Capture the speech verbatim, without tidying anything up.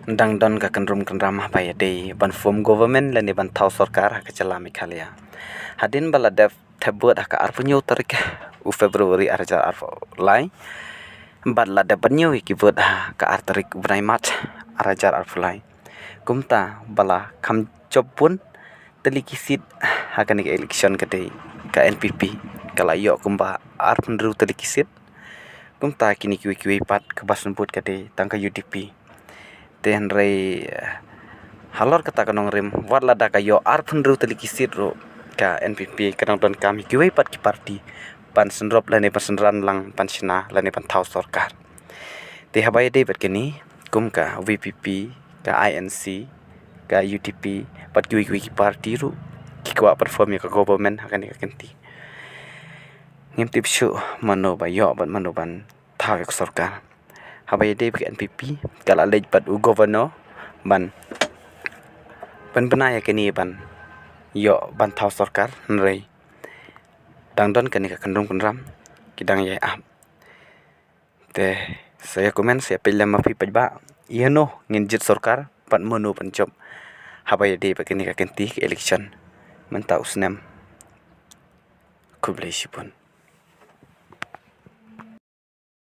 dang don ka kynrum kynram haba ïadei ban form government lane ban thaw sorkar ha ka jylla Meghalaya. Hadien ba la dep thep vote ha ka arphew hynñiew tarik u February ar hajar arphew lai, bad la dep ban ñiew ïa ki vote ha ka ar tarik u bnai March ar hajar arphew lai. Kumta ba la kham jop bun tylli ki seat ha kane ka election ka dei ka N P P, ka la ïoh kumba arphew hynriew tylli ki seat. Kumta kine kiwei kiwei pat kaba sngewbha ka dei tang ka U D P. Te hynrei, eh, halor kata ka nongrim, wat lada ka ïoh arphew hynriew tylli ki seat ruh, ka N P P ka dang donkam ïa kiwei pat ki party ban synrop lane ban synran lang ban shna lane ban thaw sorkar. Te haba ïadei bad kine, kum ka V P P, ka I N C, ka U D P, bad kiwei kiwei ki party ruh ki kwah ban form ïa ka government ha kane ka kynti. Ngim tip shuh mano ba ïoh bad mano ban thaw ïa ka sorkar. Haba ïadei bad ka N P P, ka la leit bad u governor ban, ban bna ïa kine ban ïoh ban thaw sorkar, hynrei dang don kane ka kynrum kynram, ki dang ïai ap. Te sa ïa comment, sa ïa peit lem ma phi paidbah, ïano ngin jied sorkar bad mano ban jop haba ïadei bad kane ka kynti ka election mynta u snem. Khublei shibun.